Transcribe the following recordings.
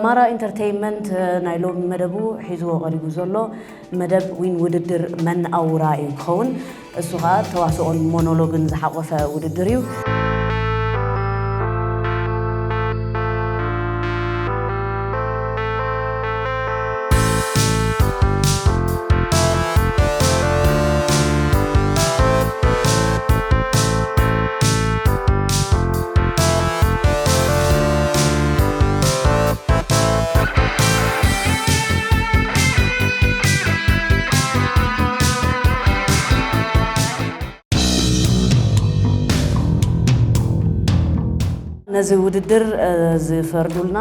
ማራ ኢንተርቴይንመንት ናይ ሎሚ መደቡ ሒዝዎ ቀሪቡ ዘሎ መደብ ዊን ውድድር መን ኣውራ እዩ ክኸውን። እሱ ኸኣ ተዋስኦን ሞኖሎግን ዝሓቖፈ ውድድር እዩ። ነዚ ውድድር ዝፈርዱልና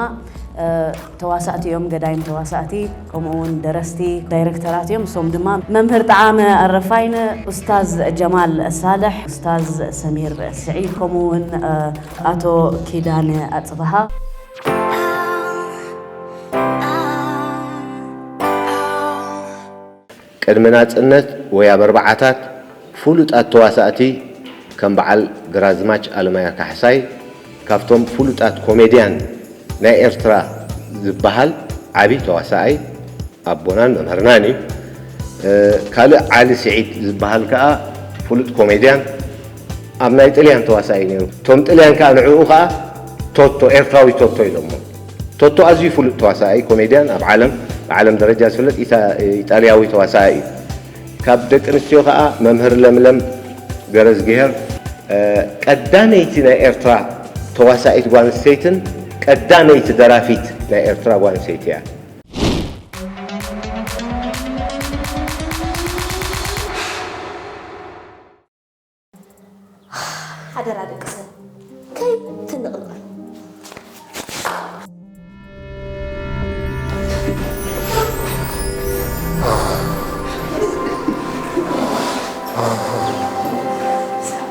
ተዋሳእቲ እዮም፣ ገዳይም ተዋሳእቲ፣ ከምኡ እውን ደረስቲ፣ ዳይረክተራት እዮም። እሶም ድማ መምህር ጠዓመ ኣረፋይነ፣ ኡስታዝ ጀማል ሳልሕ፣ ኡስታዝ ሰሚር ስዒድ፣ ከምኡ እውን ኣቶ ኪዳነ ኣጽብሃ። ቅድሚ ናጽነት ወይ ኣብ ኣርብዓታት ፍሉጣት ተዋሳእቲ ከም በዓል ግራዝማች ኣለማያ ካሕሳይ ካብቶም ፍሉጣት ኮሜድያን ናይ ኤርትራ ዝበሃል ዓቢ ተዋሳኣይ ኣቦናን መምህርናን እዩ። ካልእ ዓሊ ስዒድ ዝበሃል ከኣ ፍሉጥ ኮሜድያን ኣብ ናይ ጥልያን ተዋሳኢ ነይሩ። እቶም ጥልያን ከኣ ንዕኡ ከኣ ቶቶ፣ ኤርትራዊ ቶቶ ኢሎሞ። ቶቶ ኣዝዩ ፍሉጥ ተዋሳኢ ኮሜድያን ኣብ ዓለም ብዓለም ደረጃ ዝፍለጥ ኢጣልያዊ ተዋሳኢ እዩ። ካብ ደቂ ኣንስትዮ ከኣ መምህር ለምለም ገረዝግሄር ቀዳመይቲ ናይ ኤርትራ ተዋሳኢት ጓል ኣንስተይትን ቀዳመይቲ ደራፊት ናይ ኤርትራ ጓል ኣንስተይቲ እያ። ሓደራ ደቂ ሰብ ከይትንቕንቑ።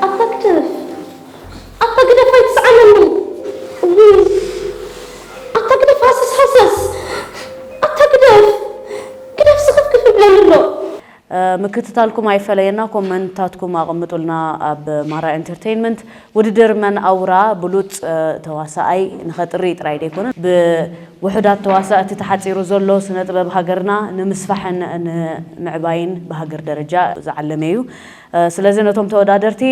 ኣታ ግደፍ፣ ኣታ ግደፍ ኣይትስዓመኒ። እውይ፣ ኣታ ግደፍ ሃሰስ ሃሰስ። ኣታ ግደፍ፣ ግደፍ ስኽፍክፍ ይብለኒ ኣሎ። ምክትታልኩም ኣይፈለየና ኮመንትታትኩም ኣቐምጡልና ኣብ ማራ ኢንተርተይንመንት። ውድድር መን ኣውራ ብሉጽ ተዋሳኣይ ንኸጥሪ ጥራይ ደይኮነ ብውሑዳት ተዋሳእቲ ተሓጺሩ ዘሎ ስነ ጥበብ ሃገርና ንምስፋሕን ንምዕባይን ብሃገር ደረጃ ዝዓለመ እዩ። ስለዚ ነቶም ተወዳደርቲ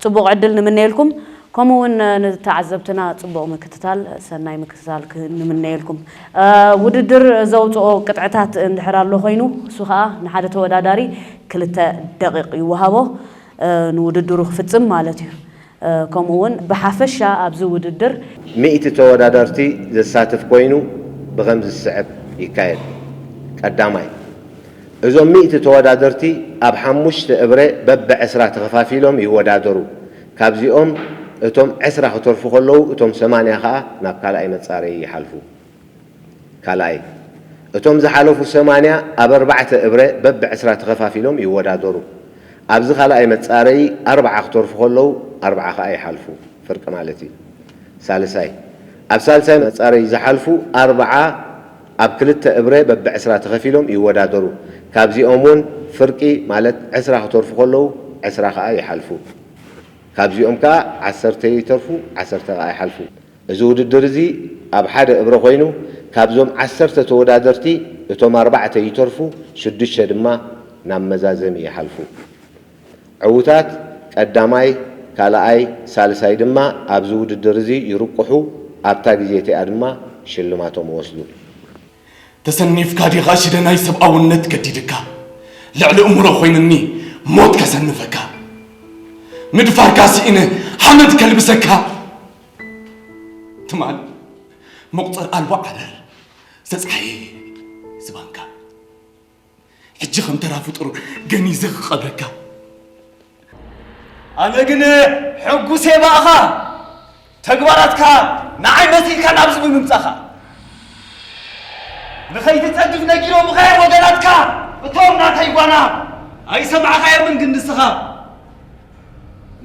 ጽቡቕ ዕድል ንምነየልኩም። ከምኡ እውን ንተዓዘብትና ጽቡቕ ምክትታል፣ ሰናይ ምክትታል ንምነየልኩም። ውድድር ዘውጽኦ ቅጥዕታት እንድሕር ኣሎ ኮይኑ፣ እሱ ኸኣ ንሓደ ተወዳዳሪ ክልተ ደቂቕ ይወሃቦ ንውድድሩ ክፍጽም ማለት እዩ። ከምኡ እውን ብሓፈሻ ኣብዚ ውድድር። ሚእቲ ተወዳደርቲ ዘሳትፍ ኮይኑ ብኸምዚ ዝስዕብ ይካየድ። ቀዳማይ፣ እዞም ሚእቲ ተወዳደርቲ ኣብ ሓሙሽተ እብረ በብዕስራ ተኸፋፊሎም ይወዳደሩ። ካብዚኦም እቶም ዕስራ ክተርፉ ከለዉ እቶም ሰማንያ ከኣ ናብ ካልኣይ መጻረዪ ይሓልፉ። ካልኣይ፣ እቶም ዝሓለፉ ሰማንያ ኣብ ኣርባዕተ እብረ በብዕስራ ተኸፋፊሎም ይወዳደሩ። ኣብዚ ካልኣይ መጻረዪ ኣርብዓ ክተርፉ ከለዉ ኣርብዓ ከኣ ይሓልፉ። ፍርቂ ማለት እዩ። ሳልሳይ፣ ኣብ ሳልሳይ መጻረዪ ዝሓልፉ ኣርብዓ ኣብ ክልተ እብረ በብዕስራ ተኸፊሎም ይወዳደሩ። ካብዚኦም እውን ፍርቂ ማለት ዕስራ ክተርፉ ከለዉ ዕስራ ከኣ ይሓልፉ። ካብዚኦም ከኣ ዓሰርተ ይተርፉ፣ ዓሰርተ ከኣ ይሓልፉ። እዚ ውድድር እዚ ኣብ ሓደ እብረ ኮይኑ ካብዞም ዓሰርተ ተወዳደርቲ እቶም ኣርባዕተ ይተርፉ፣ ሽዱሽተ ድማ ናብ መዛዘሚ ይሓልፉ። ዕዉታት ቀዳማይ፣ ካልኣይ፣ ሳልሳይ ድማ ኣብዚ ውድድር እዚ ይርቁሑ፣ ኣብታ ግዜ እቲኣ ድማ ሽልማቶም ይወስዱ። ተሰኒፍካ ዲኻ ሽደናይ ሰብኣውነት ገዲድካ ልዕሊ እምሮ ኮይኑኒ ሞት ከሰንፈካ ምድፋርካ ስኢነ ሓመድ ከልብሰካ ትማል መቑጸር ኣልቦ ዓረር ዘጽሓየ ዝባንካ ሕጂ ከም ተራ ፍጡር ገኒዘ ክቐብረካ። ኣነ ግን ሕጉስ እየ ብኣኻ ተግባራትካ ንዓይ መሲልካ ናብዚ ብምምጻኻ። ንኸይትጸድፍ ነጊሮምኻ እዮም ወገናትካ እቶም ናተይ ጓና ኣይሰማዕኻዮምን ግን ንስኻ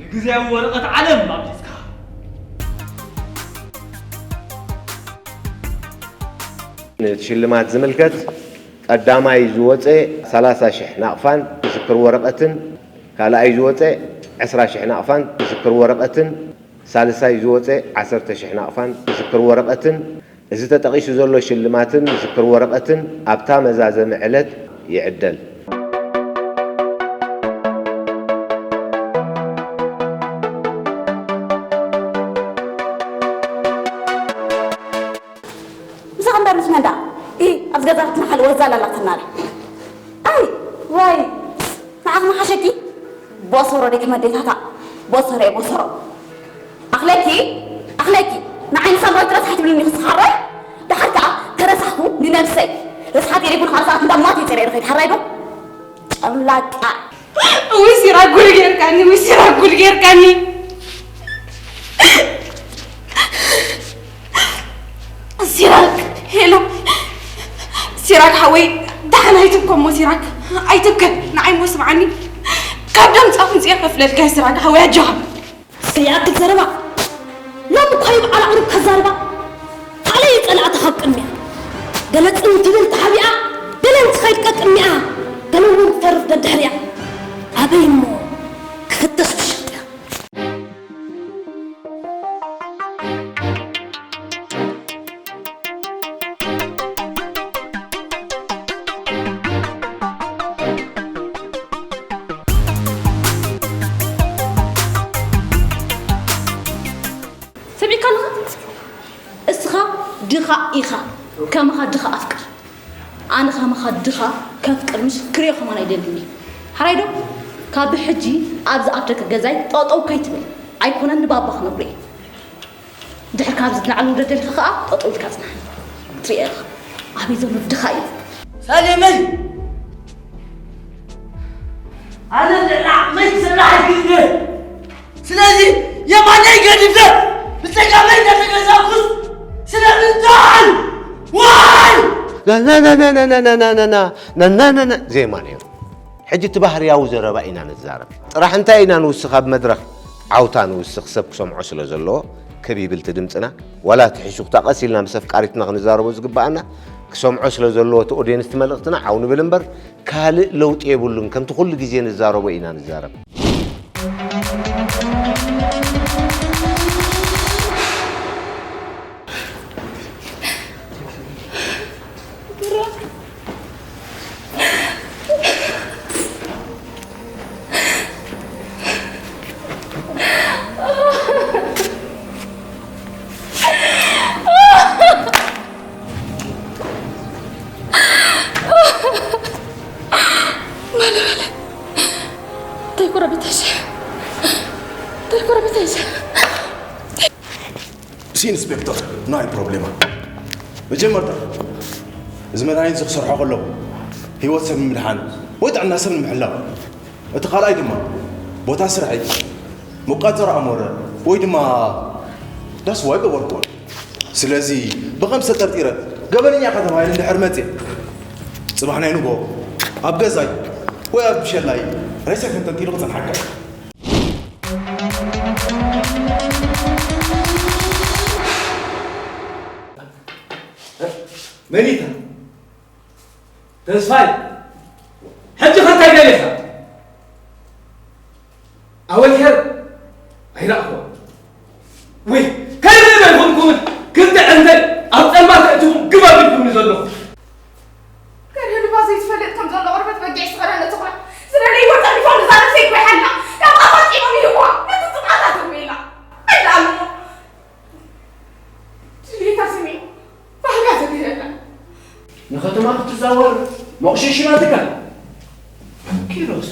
ንግዝያዊ ወረቐት ዓለም ኣብሊጽካ። ነቲ ሽልማት ዝምልከት ቀዳማይ ዝወፀ ሰላሳ ሽሕ ናቕፋን ምስክር ወረቐትን፣ ካልኣይ ዝወፀ ዕስራ ሽሕ ናቕፋን ምስክር ወረቐትን፣ ሳልሳይ ዝወፀ ዓሰርተ ሽሕ ናቕፋን ምስክር ወረቐትን፣ እዚ ተጠቒሱ ዘሎ ሽልማትን ምስክር ወረቐትን ኣብታ መዛዘሚ ዕለት ይዕደል። ምሳኻ እምበር ምስ መን ደኣ? ኢ፣ ኣብዚ ገዛ ክትነሓል ወዛ ኣላላትና ኣለ። ኣይ፣ ዋይ፣ ንዓኽ መሓሸኪ። ቦሶሮ ደይ ከመዴታታ። ቦሶሮ፣ ቦሶሮ። ኣኽለኪ፣ ኣኽለኪ። ንዓይ ንሳምራዊት ረሳሕ ትብልኒ ክስኻሮይ? ደሓር ከኣ ተረሳሕኩ ንነብሰይ። ረሳሓት የሪጉን ሓርሳት እንዳማት ይጽሬ ርኸይት ሓራይ ዶ? ጨምላቃ። ውይ ሲራክ ጉድ ጌርካኒ፣ ውይ ሲራክ ጉድ ጌርካኒ። ሲራክ፣ ሄሎ። ሲራክ ሓወይ፣ ደሓን ኣይትብከ እሞ ሲራክ፣ ኣይትብከ። ንዓይ እሞ ስምዓኒ። ካብ ደምጻ ኣፍንጽየ ከፍለልካ እየ ሲራክ ሓወይ፣ ኣጆኻ። እስከ ይኣክል ዘረባ። ሎም እኮ እዩ በዓል ኣዕሩግ ከዛርባ። ካልእ ይጸልኣታ ካብ ቅድሚያ። ገለ ጽን ትብል ተሓቢኣ፣ ገለ እንትኸይድ ቀቅድሚኣ፣ ገለ እውን ትተርፍ ደድሕሪኣ። ኣበይ እሞ ክፍተሽ ትሽጥያ። ሰሚዕካ ኣለኻ? እስኻ ድኻ ኢኻ። ከማኻ ድኻ ኣፍቅር። ኣነ ከማኻ ድኻ ከፍቅር ምሽ ክሪኦ ከማን ኣይደልን እየ። ሓራይ ዶ? ካብ ሕጂ ኣብ ዝኣተካ ገዛይ ጠጠው ከይትብል። ኣይኮነን ንባባ ክነግሮ እየ። ድሕር ካብዚ ንላዕሊ ውረድ ደሊኻ ከኣ ጠጠው ኢልካ ጽናሕ። ትሪኦ ኢኻ። ኣበይ ዘሎ ድኻ እዩ? ሳሌመይ! ኣነ ልዕሊ ዓቕመይ ክሰርሕ ኣይክእልን እየ። ስለዚ የማነይ ገዲፈ ብጸጋመይ እናተገዛእኩስ ስለምንታይ? ዋይ! ናናናናናናናናናናናናናና ዜማ ነይሩ። ሕጂ እቲ ባህርያዊ ዘረባ ኢና ንዛረብ። ጥራሕ እንታይ ኢና ንውስኽ ኣብ መድረኽ ዓውታ ንውስኽ ሰብ ክሰምዖ ስለ ዘለዎ ክብ ይብል እቲ ድምፅና ዋላ እቲ ሕሹኽታ ቀስ ኢልና ምስ ኣፍቃሪትና ክንዛረቦ ዝግበኣና ክሰምዖ ስለ ዘለዎ እቲ ኦድየንስ እቲ መልእኽትና ዓው ንብል እምበር ካልእ ለውጢ የብሉን ከምቲ ኩሉ ግዜ ንዛረቦ ኢና ንዛረብ። እንታይ ጎረቤታሽ እንታይ ጎረቤታሽ Si inspektor, no hay problema. መጀመርታ እዚ መድሃኒት እዚ ክሰርሖ ከለኹ ህይወት ሰብ ንምድሓን ወይ ጥዕና ሰብ ንምሕላው፣ እቲ ካልኣይ ድማ ቦታ ስርሐይ መቋጸሪ ኣሞረ ወይ ድማ ዳስ ዋይ ገበርክዎ። ስለዚ ብኸም ዝተጠርጢረ ገበነኛ ኢኻ ተባሂለ እንድሕር መጽየ፣ ጽባሕ ናይ ንግሆ ኣብ ገዛይ ወይ ኣብ ሸላይ ሬሳ ከም ተንቲሉ ክጸንሓካ። መን ኢኻ? ተስፋይ፣ ሕጂ ከ እንታይ ደሊኻ? ኣወልሄር ኣይረኣኽዎን። ውይ፣ ከይርኢ ዶ ኣይኮንኩምን? ክልተ ዕንተይ ኣብ ጸልማት ኣእትኹም ግባ ቢልኩምኒ ዘለኹም። ከድህልባ ዘይትፈልጥ ከም ዘሎ ቁርበት በጊዕ ዝኸደነ ተኹላ ዝደለይዎ ጠሪፎም ንዛ ነብሰይ ጒሓላ ካብ ኣፋጢሞም ይህብዋ ነቲ ጥቕዓታ ተርሜላ ኣይደኣልሞ ድሌታ ስሚ ባህጋ ዘግህለላ ንኸተማ ክትዛወር መቑሸሽ ናትካ። ኪሮስ፣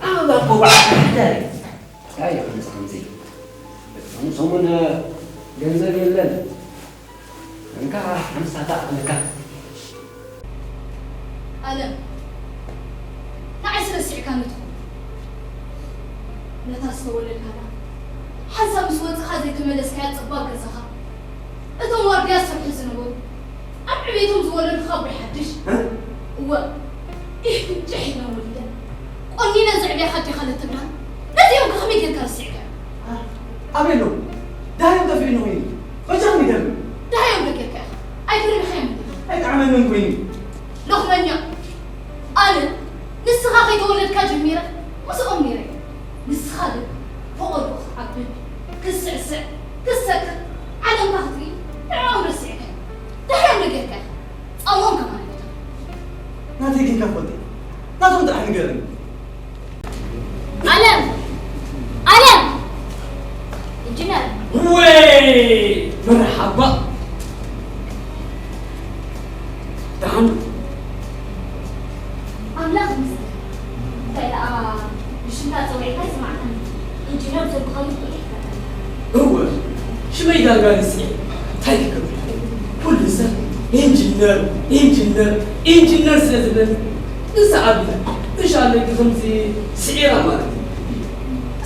ኣበባ እኮ በዓል ምሕዳር እዩ። እንታይ እዩ ከምዚ ከምዚ? ሰሙን ሰሙን ገንዘብ የለን። እንካ ሓምሳ ተኣኽለካ። ኣለም፣ ንዓይስ ረሲዕካኒ ትኸውን። ነታ ዝተወለድካላ ሓንሳብ ምስ ወጽኻ ዘይተመለስካያ ጸባብ ገዛኻ፣ እቶም ዋርድያ ዝሰርሑ ዝነበሩ፣ ኣብ ዕቤቶም ዝወለዱኻ ኣቦይ ሓድሽ። እወ፣ ኢሕ ፍንጭሕ ኢለን ወሊደን። ቆኒነን ዘዕብያኻ ዲኻ ለትብላን? ነዚኦም ከ ከመይ ጌርካ ረሲዕካዮም? ኣበይ ኣለዉ? ደሃዮም ጠፊኡኒ ኮይኑ። መቸም ይገርም። ደሃዮም ዶ ጌርካ ኢኻ? ኣይገርምኻዮን እንዲኻ። ኣይጠዓመንን ኮይኑ። ሎኽመኛ፣ ኣነ ንስኻ ከይተወለድካ ጀሚረ ምስኦም ነይረ እየ። ንስኻ ግን ፈቐዶ ክትዓብድ፣ ክትስዕስዕ፣ ክትሰክር፣ ዓለምካ ክትርኢ ንዕኦም ረሲዕካ። ወይ መርሓባ። ደሓን ኣምላኽ ይመስገን። እንታይ ደኣ ብሽምካ ጸዊዕካ ይስማዕካኒ። ኢንጂነር ዘብኻሉ ኩሉ ይፈታኒ። እወ፣ ሽመይ ዳርጋ ንስኤ እንታይ ክገብር? ኩሉ ሰብ ኢንጂነር፣ ኢንጂነር፣ ኢንጂነር ስለ ዝብለኒ ንሳ ኣቢላ ንሻለይ ከምዚ ስዒራ ማለት እዩ።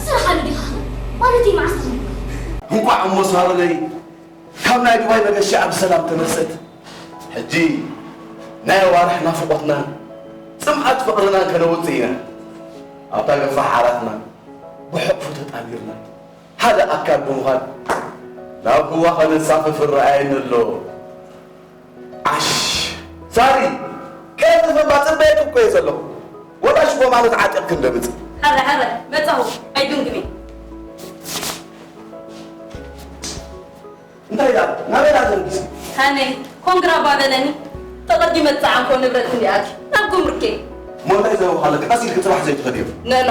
ስራሓሉ ዲኻ? ማለት እዩ መዓስ ተኸልካ? እንኳዕ እሞ ሳሮነይ ካብ ናይ ዱባይ መገሻ ብሰላም ተመልሰት። ሕጂ ናይ ኣዋርሕ ናፍቖትናን ጽምኣት ፍቕርናን ከነውጽእ ኢና። ኣብታ ገፋሕ ዓራትና ብሕቕፉ ተጣሚርና ሓደ ኣካል ብምዃን ናብ ህዋ ከነንሳፍፍ ረኣየኒ ኣሎ። ዓሽ ሳሪ፣ ከዚ ፈባ ጽበየት እኮ እየ ዘለኹ። ወላ ሽቦ ማለት ዓጢቕክ እንደምጽእ። ሕረ ሕረ መጻኹ ኣይግምግሜ። እንታይ ደኣ ናበይ ደኣ ዘርጊስ? ሃነይ ኮንግራ ባበለኒ። ተቐዲመ ጸዓንኮ ንብረት እንዲኣኪ ናብ ጉምርኬ። ሞላይ ዘረብኻ ኣለካ ቀስ ኢልክ ጽባሕ ዘይትኸድዮ። ነኖ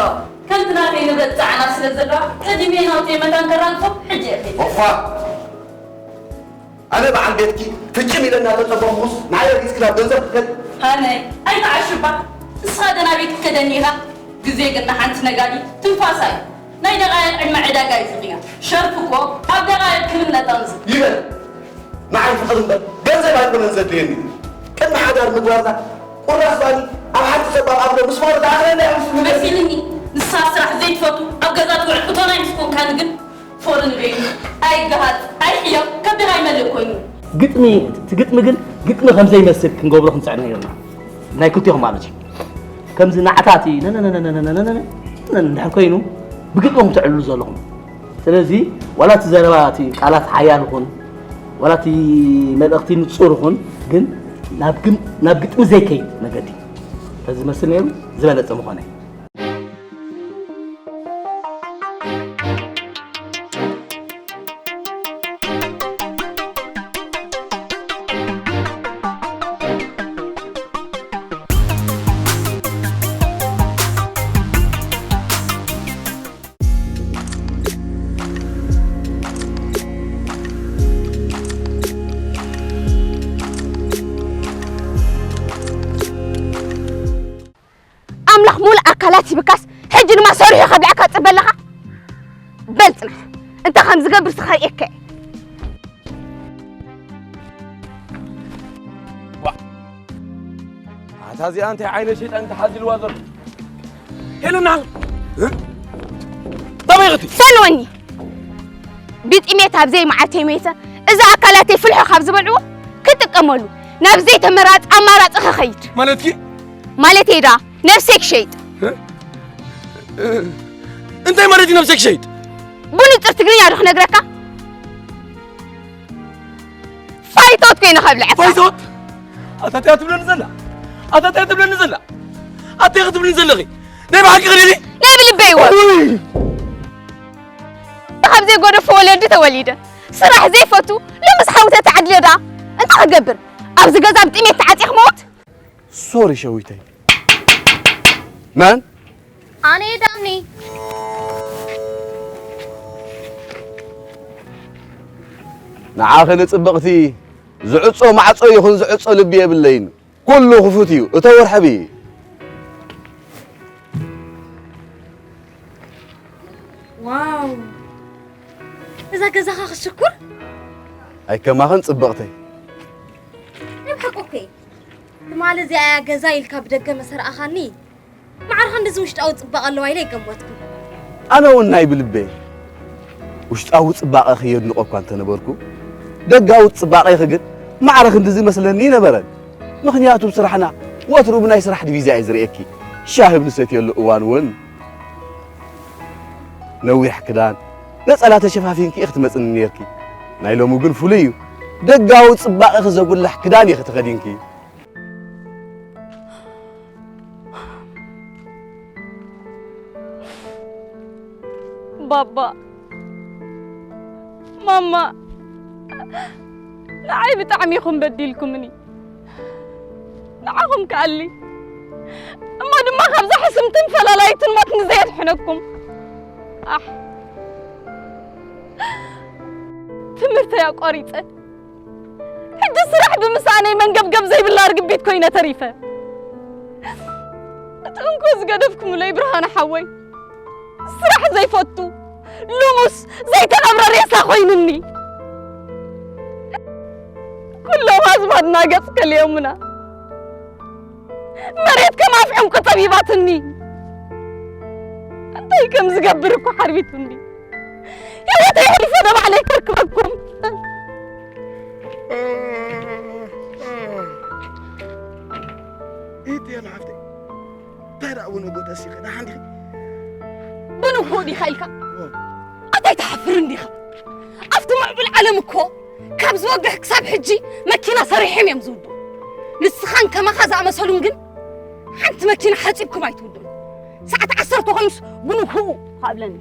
ከምቲ ናተይ ንብረት ጸዓና ስለ ዘለዋ ቀዲመ ናውተይ መታን ከራግፎ ሕጂ እየ ከይደ። ኦፋ ኣነ በዓል ቤትኪ ፍጭም ኢለ እናተጸበኹስ ንዓይ ረጊጽኪ ናብ ገንዘብ ክትከዲ። ሃነይ ኣይትዓሽባ። ንስኻ ደና ቤት ክትከደኒ ኢኻ። ግዜ ግን ንሓንቲ ነጋዲት ትንፋሳ እዩ። ናይ ደቓይቕ ዕድመ ዕዳጋ እዩ ዝቕየር። ሸርፊ እኮ ኣብ ደቓይቕ ክብል ነጠምዝ። ይበል ንዓይ ፍቕሪ እምበር ገንዘብ ኣይኮነን ዘድልየኒ። ቅድሚ ሓዳር ምግባርና ቁራስ ባኒ ኣብ ሓንቲ ጸባብ ኣፍሎ ምስ ፍቕሪ ተኣኽለና እዩ ምስ ንብል። መሲልኒ ንሳ ስራሕ ዘይትፈቱ ኣብ ገዛ ትውዕል እቶና እዩ ምስ ኮንካኒ ግን ፍቕሪ ንበይኑ ኣይገሃጽ ኣይሕየቕ ከብድኻ ይመልእ ኮይኑ። ግጥሚ እቲ ግጥሚ ግን ግጥሚ ከም ዘይመስል ክንገብሮ ክንጽዕር ነይርና ናይ ክልቲኹም ማለት እዩ። ከምዚ ናዕታት ነነነነነነነነ እንድሕር ኮይኑ ብግጥምኹም ተዕልሉ ዘለኹም። ስለዚ ዋላ እቲ ዘረባ እቲ ቃላት ሓያል ይኹን ዋላ እቲ መልእኽቲ ንጹር ይኹን ግን ናብ ግም- ናብ ግጥሚ ዘይከይድ መገዲ ተዝመስል ነይሩ ዝበለጸ ምኾነ። ኣምላኽ ሙሉእ ኣካላት ሂብካስ ሕጂ ድማ ሰሪሑ ከብልዐካ ትጽበ ኣለኻ? በል ጽናሕ፣ እንታይ ከም ዝገብር ስኻ ርእየካ እየ። ዋ! ኣታ እዚኣ እንታይ ዓይነት ሸይጣን ተሓዚልዋ ዘሎ? ሄለና! እ? ተበይኽቲ! ሰልወኒ! ብጥሜት ኣብ ዘይመዓልተይ ሞይተ፣ እዚ ኣካላተይ ፍልሖ ካብ ዝበልዕዎ ክጥቀመሉ ናብ ዘይተመራጽ ኣማራጺ ክኸይድ። ማለትኪ? ማለተይ ደኣ ነብሰይ ክሸይጥ። እ? እ? እንታይ ማለት እዩ ነብሰይ ክሸይጥ? ብንጹር ትግርኛ ዶ ክነግረካ? ፋይቶት ኮይነ ከብልዐካ። ፋይቶት? ኣታ እንታይ ትብለኒ ዘላ? ኣታ እንታይ ትብለኒ ዘላ? ኣታ እንታይ ክትብለኒ ዘለኺ? ናይ ብሓቂ ክልሊ? ናይ ብልበይ እወ። ውይ! ካብ ዘይጎደፎ ወለዲ ተወሊደ። ስራሕ ዘይፈቱ፣ ሎምስ ሓዊ ተተዓዲለ ደኣ እንታይ ክገብር? ኣብዚ ገዛ ብጥሜት ተዓጽየ ክመውት? ሶሪ ሸዊተይ። መን? ኣነ ዳኒ። ንዓኺ ንጽብቕቲ ዝዕጾ ማዕጾ ይኹን ዝዕጾ ልቢ የብለይን። ኩሉ ክፉት እዩ። እተው ርሐቢ። ዋው! እዛ ገዛኻ ክትሽኩር? ኣይከማኽን ጽብቕተይ። ናይ ብሓቂ እኮ እዩ። ትማሊ እዚኣ እያ ገዛ ኢልካ ብደገ መሰ ረኣኻኒ። ማዕረ ክንድዚ ውሽጣዊ ጽባቐ ኣለዋ ኢለ ኣይገመትኩን። ኣነ እውን ናይ ብልበይ ውሽጣዊ ጽባቐኺ የድንቖ እኳ እንተነበርኩ፣ ደጋዊ ጽባቐኺ ግን ማዕረ ክንድዚ መስለኒ ኣይነበረን። ምኽንያቱ ስራሕና ወትሩ ብናይ ስራሕ ዲቪዛ እየ ዝርእየኪ። ሻሂ ብንሰትየሉ እዋን እውን ነዊሕ ክዳን፣ ነጸላ ተሸፋፊንኪ ኢኺ ትመጽኒ ነይርኪ። ናይ ሎሚ ግን ፍሉይ እዩ። ደጋዊ ጽባቐኺ ዘጉልሕ ክዳን ኢኺ ተኸዲንኪ። ባባ፣ ማማ፣ ንዓይ ብጣዕሚ ኢኹም በዲልኩምኒ። ንዓኹም ክኣሊ እሞ ድማ ካብዛ ሕስምትን ፈላላይትን ሞት ንዘየድሕነኩም። ኣሕ። ተይ ኣቋሪጸ። ሕጂ ስራሕ ብምስኣነይ መንገብገብ ዘይብላ ርግቢት ኮይነ ተሪፈ። እቲ እንኮ ዝገደፍኩምለይ ብርሃነ ሓወይ፣ ስራሕ ዘይፈቱ፣ ልሙስ፣ ዘይተቐብረ ሬሳ ኮይኑኒ። ኩሎም ኣዝማድና ገጽ ከልዮምና፣ መሬት ከም ኣፍ ዕንቁ ጠቢባትኒ። እንታይ ከም ዝገብር እኮ ሓርቢቱኒ። ህይወተይ ኣሕሊፈ ንባዕለይ ከርክበኩም። ኢት የላ ሓፍተይ፣ እንታይ ደኣ እውን እጎ ተሲኺ ደሓን ዲኺ? ብንግሆ ዲኻ ኢልካ? ኣታይ ትሓፍር እንዲኻ? ኣብቲ ምዕቡል ዓለም እኮ ካብ ዝወግሕ ክሳብ ሕጂ መኪና ሰሪሖም እዮም ዝውዱ። ንስኻን ከማኻ ዝኣመሰሉን ግን ሓንቲ መኪና ሓፂብኩም ኣይትውዱን። ሰዓት ዓሰርተ ኮይኑስ ብንግሆ ኣብለኒ።